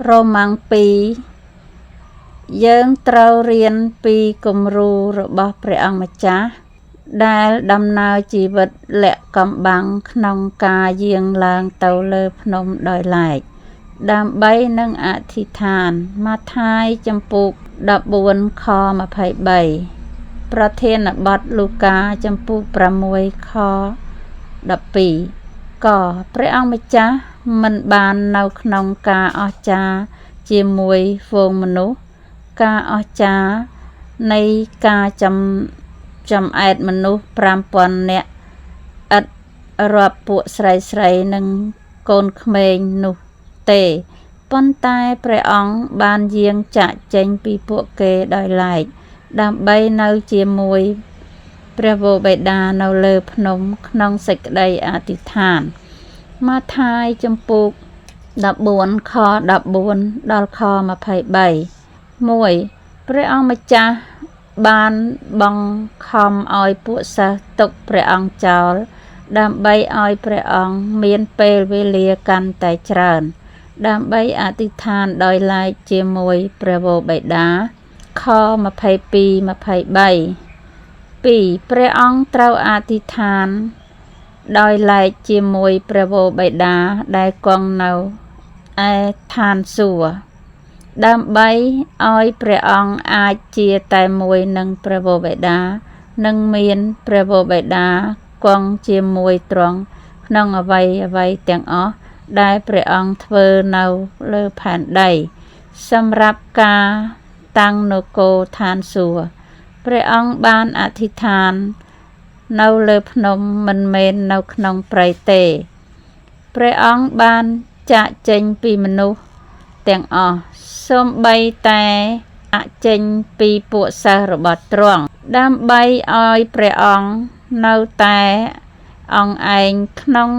រ៉ូម៉ាំង2យើងត្រូវរៀនពីគំរូរបស់ព្រះអង្គម្ចាស់ដែលដំណើរជីវិតលាក់កំបាំងក្នុងការយាងឡើងទៅលើភ្នំដោយឡែកដើម្បីនឹងអធិដ្ឋានម៉ាថាយចំពូក14ខ23ប្រធានបទលូកាចំពូក6ខ12កព្រះអង្គម្ចាស់មិនបាននៅក្នុងការអស្ចារ្យជាមួយហ្វូងមនុស្សការអស្ចារ្យនៃការចំចំអែតមនុស្ស5000នាក់ឥតរាប់ពួកស្រីស្រីនិងកូនក្មេងនោះទេប៉ុន្តែព្រះអង្គបានយាងចាកចេញពីពួកគេដោយឡែកដើម្បីនៅជាមួយព្រះវរបិតានៅលើភ្នំក្នុងសេចក្តីអធិដ្ឋានម៉ាថាយចំពូក14ខ14ដល់ខ23 1ព្រះអង្គម្ចាស់បានបង្ខំឲ្យពួកសិស្សទុកព្រះអង្គចោលដើម្បីឲ្យព្រះអង្គមានពេលវេលាកាន់តែច្រើនដើម្បីអធិដ្ឋានដោយឡែកជាមួយព្រះវរបិតាខ22 23 2ព្រះអង្គត្រូវអធិដ្ឋានដោយឡែកជាមួយព្រះវរបិតាដែលគង់នៅឯឋានសួគ៌ដើម្បីឲ្យព្រះអង្គអាចជាតែមួយនឹងព្រះវរបិតានិងមានព្រះវរបិតាគង់ជាមួយទ្រង់ក្នុងអ្វីអ្វីទាំងអស់ដែលព្រះអង្គធ្វើនៅលើផែនដីសម្រាប់ការតាំងនគរឋានសួគ៌ព្រះអង្គបានអធិដ្ឋាននៅលើភ្នំមិនមែននៅក្នុងព្រៃទេព្រះអង្គបានចាកចេញពីមនុស្សទាំងអស់សូម្បីតែចាកចេញពីពួកសិស្សរបស់ទ្រង់ដើម្បីឲ្យព្រះអង្គនៅតែអង្គឯងក្នុង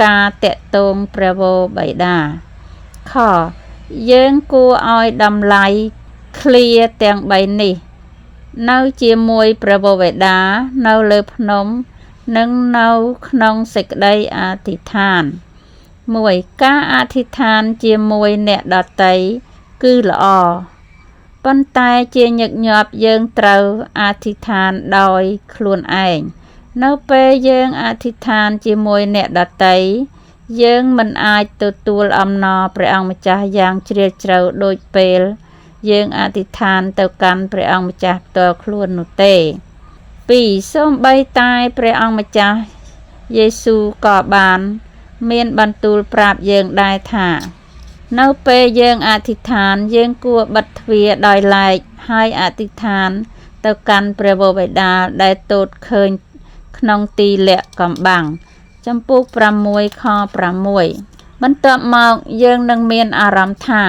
ការតាក់ទងព្រះវរបិតាខយើងគួរឲ្យតម្លៃឃ្លាទាំង3នេះនៅជាមួយព្រះវរបិតានៅលើភ្នំនិងនៅក្នុងសេចក្តីអធិដ្ឋាន1ការអធិដ្ឋានជាមួយអ្នកដទៃគឺល្អប៉ុន្តែជាញឹកញាប់យើងត្រូវអធិដ្ឋានដោយខ្លួនឯងនៅពេលយើងអធិដ្ឋានជាមួយអ្នកដទៃយើងមិនអាចទទួលអំណរព្រះអង្គម្ចាស់យ៉ាងជ្រាលជ្រៅដូចពេលយើងអធិដ្ឋានទៅកាន់ព្រះអង្គម្ចាស់ផ្ទាល់ខ្លួននោះទេ2សូម្បីតែព្រះអង្គម្ចាស់យេស៊ូក៏បានមានបន្ទូលប្រាប់យើងដែរថានៅពេលយើងអធិដ្ឋានយើងគួរបិទទ្វារដោយឡែកហើយអធិដ្ឋានទៅកាន់ព្រះវរបិតាដែលទតឃើញក្នុងទីលាក់កំបាំងចំពូក6ខ6បន្ទាប់មកយើងនឹងមានអារម្មណ៍ថា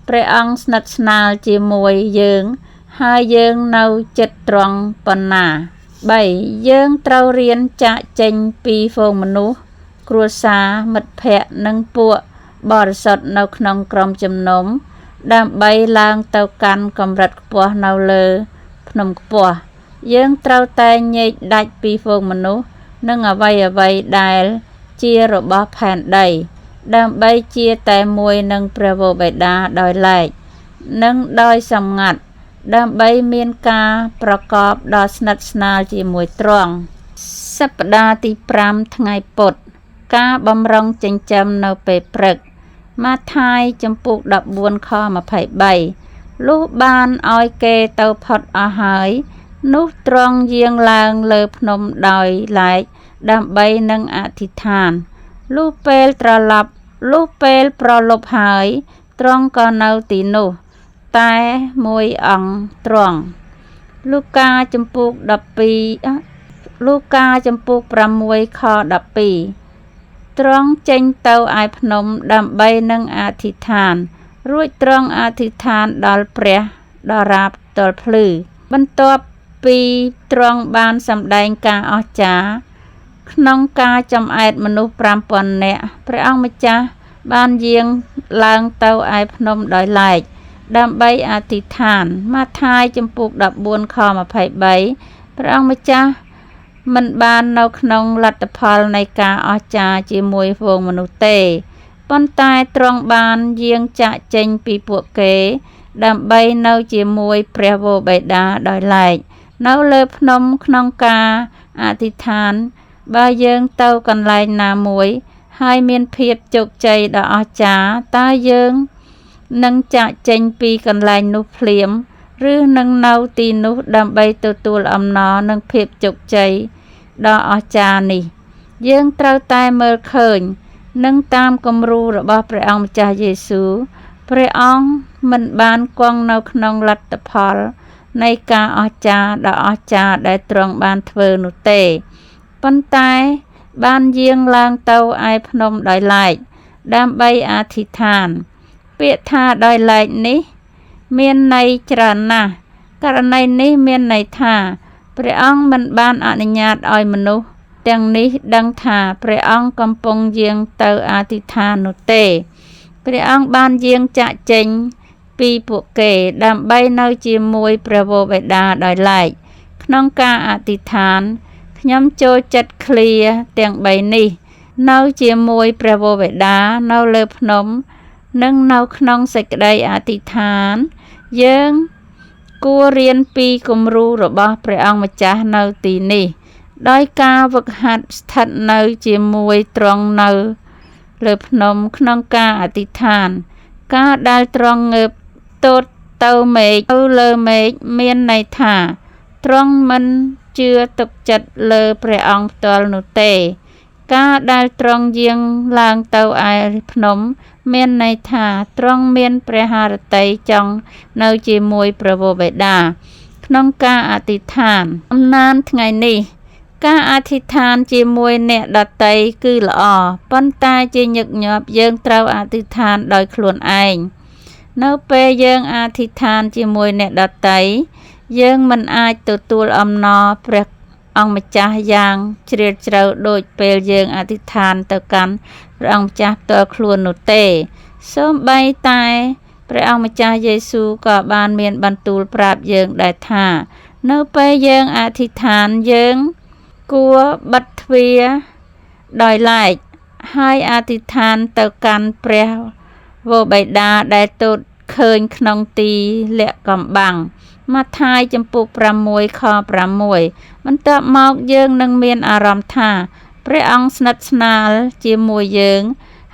ព្រះអង្គស្និទ្ធស្នាលជាមួយយើងហើយយើងនៅចិត្តត្រង់ប៉ុណ្ណា3យើងត្រូវរៀនចាកចេញពីហ្វូងមនុស្សគ្រួសារមិត្តភ័ក្តិនិងពួកបរិសុទ្ធនៅក្នុងក្រុមជំនុំដើម្បីឡើងទៅកាន់កម្រិតខ្ពស់នៅលើភ្នំខ្ពស់យើងត្រូវតែញែកដាច់ពីហ្វូងមនុស្សនិងអ្វីអ្វីដែលជារបស់ផែនដីដើម្បីជាតែមួយនឹងព្រះវរបិតាដោយឡែកនិងដោយសម្ងាត់ដើម្បីមានការប្រកបដ៏ស្និទ្ធស្នាលជាមួយទ្រង់សប្តាហ៍ទី5ថ្ងៃពុធការបំរុងចិញ្ចឹមនៅពេលព្រឹកម៉ាថាយចំពូក14ខ23លុះបានឲ្យគេទៅផុតអស់ហើយនោះទ្រង់យាងឡើងលើភ្នំដោយឡែកដើម្បីនឹងអធិដ្ឋានលុះពេលត្រឡប់លុះពេលប្រលប់ហើយទ្រង់ក៏នៅទីនោះតែមួយអង្គទ្រង់លូកាចំពូក12លូកាចំពូក6ខ12ទ្រង់ចេញទៅឯភ្នំដើម្បីនឹងអធិដ្ឋានរួចទ្រង់អធិដ្ឋានដល់ព្រះដល់រាបទល់ភ្លឺបន្ទាប់ពីទ្រង់បានសម្ដែងការអស្ចារ្យក្នុងការចំអែតមនុស្ស5000នាក់ព្រះអង្គម្ចាស់បានយាងឡើងទៅឯភ្នំដោយឡែកដើម្បីអធិដ្ឋានម៉ាថាយចំពូក14ខ23ព្រះអង្គម្ចាស់មិនបាននៅក្នុងលទ្ធផលនៃការអស្ចារ្យជាមួយហ្វូងមនុស្សទេ ប៉ុន្តែទ្រង់បានយាងចាកចេញពីពួកគេ ដើម្បីនៅជាមួយព្រះវរបិតាដោយឡែក នៅលើភ្នំក្នុងការអធិដ្ឋាន បើយើងទៅកន្លែងណាមួយ ហើយមានភាពជោគជ័យដ៏អស្ចារ្យ តើយើងនឹងចាកចេញពីកន្លែងនោះភ្លាម ឬនឹងនៅទីនោះដើម្បីទទួលអំណរនិងភាពជោគជ័យដ៏អស្ចារ្យនេះ យើងត្រូវតែមើលឃើញ និងតាមគំរូរបស់ព្រះអង្គម្ចាស់យេស៊ូវ ព្រះអង្គមិនបានគង់នៅក្នុងលទ្ធផលនៃការអស្ចារ្យដ៏អស្ចារ្យដែលទ្រង់បានធ្វើនោះទេ ប៉ុន្តែបានយាងឡើងទៅឯភ្នំដោយឡែក ដើម្បីអធិដ្ឋាន ពាក្យថាដោយឡែកនេះមានន័យច្រើនណាស់ ករណីនេះមានន័យថា ព្រះអង្គមិនបានអនុញ្ញាតឲ្យមនុស្សទាំងនេះដឹងថាព្រះអង្គកំពុងយាងទៅអធិដ្ឋាននោះទេ ព្រះអង្គបានយាងចាកចេញពីពួកគេដើម្បីនៅជាមួយព្រះវរបិតាដោយឡែក ក្នុងការអធិដ្ឋាន ខ្ញុំចូលចិត្តឃ្លាទាំងបីនេះ នៅជាមួយព្រះវរបិតានៅលើភ្នំ និងនៅក្នុងសេចក្តីអធិដ្ឋាន យើងគួររៀនពីគំរូរបស់ព្រះអង្គម្ចាស់នៅទីនេះ ដោយការហ្វឹកហាត់ស្ថិតនៅជាមួយទ្រង់នៅលើភ្នំក្នុងការអធិដ្ឋាន ការដែលទ្រង់ងើបទតទៅមេឃទៅលើមេឃមានន័យថា ទ្រង់មិនជឿទុកចិត្តលើព្រះអង្គផ្ទាល់នោះទេ ការដែលទ្រង់យាងឡើងទៅឯភ្នំ មានន័យថាទ្រង់មានព្រះハរតីចង់នៅជាមួយព្រះវរបិតា ក្នុងការអធិដ្ឋាន អំណានថ្ងៃនេះ ការអធិដ្ឋានជាមួយអ្នកដទៃគឺល្អ ប៉ុន្តែជាញឹកញាប់យើងត្រូវអធិដ្ឋានដោយខ្លួនឯង នៅពេលយើងអធិដ្ឋានជាមួយអ្នកដទៃ យើងមិនអាចទទួលអំណរព្រះអង្គម្ចាស់យ៉ាងជ្រាលជ្រៅដូចពេលយើងអធិដ្ឋានទៅកាន់ព្រះអង្គម្ចាស់ផ្ទាល់ខ្លួននោះទេ សូម្បីតែព្រះអង្គម្ចាស់យេស៊ូវក៏បានមានបន្ទូលប្រាប់យើងដែរថា នៅពេលយើងអធិដ្ឋានយើងគួរបិទទ្វារដោយឡែក ហើយអធិដ្ឋានទៅកាន់ព្រះវរបិតាដែលទតឃើញក្នុងទីលាក់កំបាំង ម៉ាថាយចំពុក6ខ6 បន្ទាប់មកយើងនឹងមានអារម្មណ៍ថាព្រះអង្គស្និទ្ធស្នាលជាមួយយើង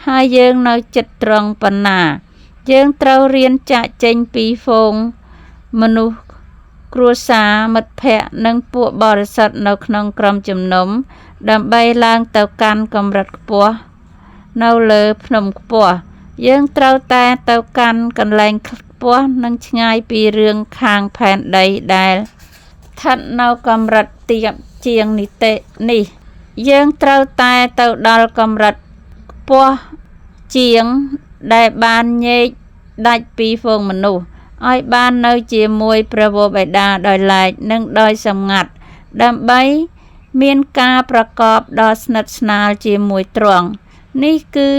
ហើយយើងនៅចិត្តត្រង់ប៉ុណ្ណា យើងត្រូវរៀនចាកចេញពីហ្វូងមនុស្សគ្រួសារមិត្តភ័ក្តិនិងពួកបរិសុទ្ធនៅក្នុងក្រុមជំនុំ ដើម្បីឡើងទៅកាន់កម្រិតខ្ពស់នៅលើភ្នំខ្ពស់ យើងត្រូវតែទៅកាន់កន្លែងខ្ពស់និងឆ្ងាយពីរឿងខាងផែនដីដែលស្ថិតនៅកម្រិតទាបជាងនីតិនេះ យើងត្រូវតែទៅដល់កម្រិតខ្ពស់ជាងដែលបានញែកដាច់ពីហ្វូងមនុស្ស ឲ្យបាននៅជាមួយព្រះវរបិតាដោយឡែកនិងដោយសម្ងាត់ ដើម្បីមានការប្រកបដ៏ស្និទ្ធស្នាលជាមួយទ្រង់ នេះគឺ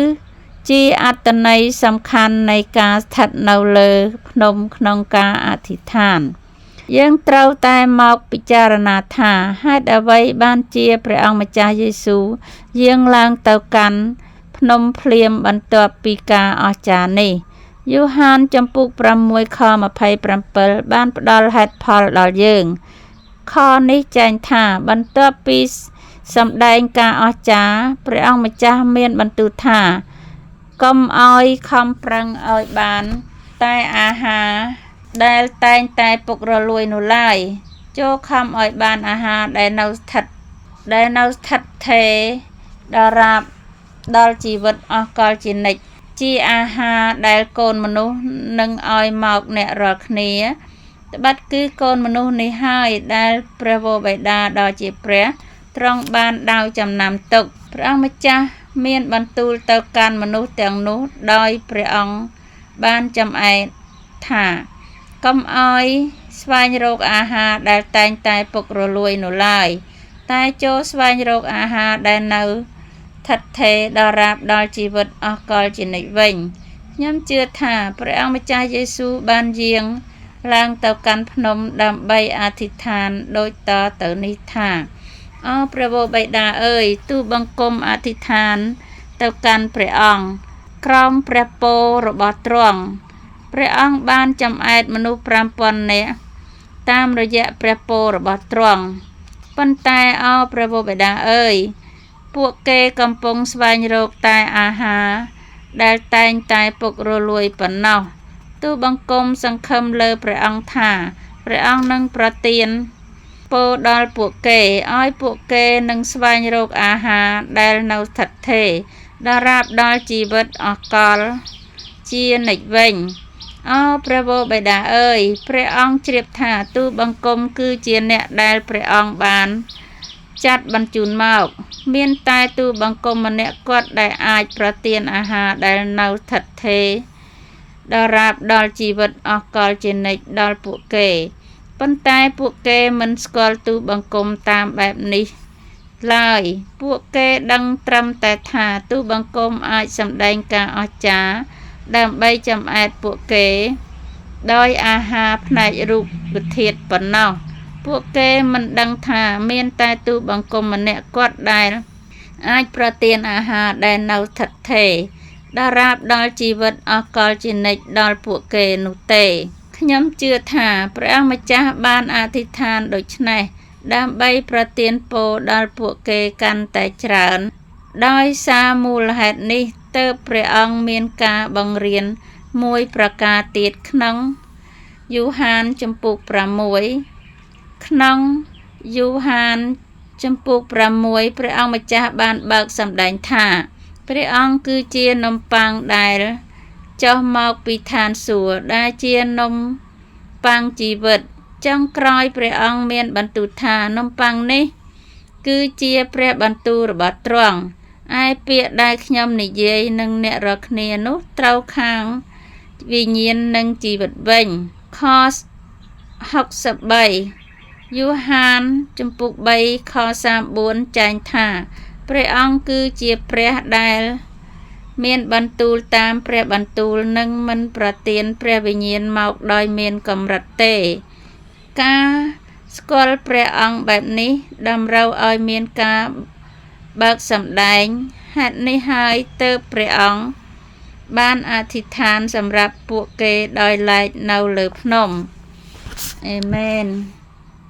ជាអត្ថន័យសំខាន់នៃការស្ថិតនៅលើភ្នំក្នុងការអធិដ្ឋាន យើងត្រូវតែមកពិចារណាថាហេតុអ្វីបានជាព្រះអង្គម្ចាស់យេស៊ូវយាងឡើងទៅកាន់ភ្នំភ្លាមបន្ទាប់ពីការអស្ចារ្យនេះ យូហានចំពុក6ខ27បានផ្ដល់ហេតុផលដល់យើង ខនេះចែងថាបន្ទាប់ពីសម្ដែងការអស្ចារ្យព្រះអង្គម្ចាស់មានបន្ទូលថាកុំឲ្យខំប្រឹងឲ្យបានតែអាហារដែលតែងតែពុករលួយនោះឡើយ ចូលខំឲ្យបានអាហារដែលនៅស្ថិតដែលនៅស្ថិតថេរដល់រាបដល់ជីវិតអស់កលជានិច្ច ជាអាហារដែលកូនមនុស្សនឹងឲ្យមកអ្នករាល់គ្នា ត្បិតគឺកូនមនុស្សនេះហើយដែលព្រះវរបិតាដ៏ជាព្រះទ្រង់បានដៅចំណាំទុក ព្រះអង្គម្ចាស់មានបន្ទូលទៅកាន់មនុស្សទាំងនោះដោយព្រះអង្គបានចំអែតថាកុំឲ្យស្វែងរកអាហារដែលតែងតែពុករលួយនោះឡើយ តែចូលស្វែងរកអាហារដែលនៅស្ថិតថេរដល់រាបដល់ជីវិតអស់កលជានិច្ចវិញ ខ្ញុំជឿថាព្រះអង្គម្ចាស់យេស៊ូវបានយាងឡើងទៅកាន់ភ្នំដើម្បីអធិដ្ឋានដូចតទៅនេះថាអោព្រះវរបិតាអើយទូបង្គំអធិដ្ឋានទៅកាន់ព្រះអង្គ ក្រោមព្រះពររបស់ទ្រង់ព្រះអង្គបានចម្អែតមនុស្ស5000នាក់តាមរយៈព្រះពររបស់ទ្រង់ប៉ុន្តែឱព្រះវរបិតាអើយពួកគេកំពុងស្វែងរកតែអាហារដែលតែងតែពុករលួយប៉ុណ្ណោះទូបង្គំសង្ឃឹមលើព្រះអង្គថាព្រះអង្គនឹងប្រទានពរដល់ពួកគេឲ្យពួកគេនឹងស្វែងរកអាហារដែលនៅស្ថិតស្ថេរដល់រាបដល់ជីវិតអកលជានិច្ចវិញឱព្រះវរបិតាអើយព្រះអង្គជ្រាបថាទូបង្គំគឺជាអ្នកដែលព្រះអង្គបានចាត់បញ្ជូនមកមានតែទូបង្គំម្នាក់គាត់ដែលអាចប្រទានអាហារដែលនៅស្ថិតស្ថេរដល់រាបដល់ជីវិតអស់កលជានិច្ចដល់ពួកគេប៉ុន្តែពួកគេមិនស្គាល់ទូបង្គំតាមបែបនេះឡើយពួកគេដឹងត្រឹមតែថាទូបង្គំអាចសម្ដែងការអស្ចារ្យដើម្បីចម្អែតពួកគេដោយអាហារផ្នែករូបធាតុប៉ុណ្ណោះពួកគេមិនដឹងថាមានតែទូបង្គំម្នាក់គាត់ដែលអាចប្រទានអាហារដែលនៅស្ថិតស្ថេរដល់រាបដល់ជីវិតអស់កលជានិច្ចដល់ពួកគេនោះទេខ្ញុំជឿថាព្រះអង្គម្ចាស់បានអធិដ្ឋានដូច្នេះដើម្បីប្រទានពរដល់ពួកគេកាន់តែច្រើនដោយសារមូលហេតុនេះទើបព្រះអង្គមានការបង្រៀនមួយប្រការទៀតក្នុងយូហានជំពូក6ក្នុងយូហានជំពូក6ព្រះអង្គម្ចាស់បានបើកសម្ដែងថាព្រះអង្គគឺជានំប៉័ងដែលចុះមកពីឋានសួគ៌ដែលជានំប៉័ងជីវិតចុងក្រោយព្រះអង្គមានបន្ទូលថានំប៉័ងនេះគឺជាព្រះបន្ទូលរបស់ទ្រង់ឯពាក្យដែលខ្ញុំនិយាយនឹងអ្នករាល់គ្នានោះត្រូវខាងវិញ្ញាណនិងជីវិតវិញខ63យូហានជំពូក3ខ34ចែងថាព្រះអង្គគឺជាព្រះដែលមានបន្ទូលតាមព្រះបន្ទូលនិងមិនប្រទានព្រះវិញ្ញាណមកដោយមានកម្រិតទេការស្គាល់ព្រះអង្គបែបនេះតម្រូវឲ្យមានការបើកសម្ដែងហេតុនេះហើយទើបព្រះអង្គបានអធិដ្ឋានសម្រាប់ពួកគេដោយឡែកនៅលើភ្នំអេមែន។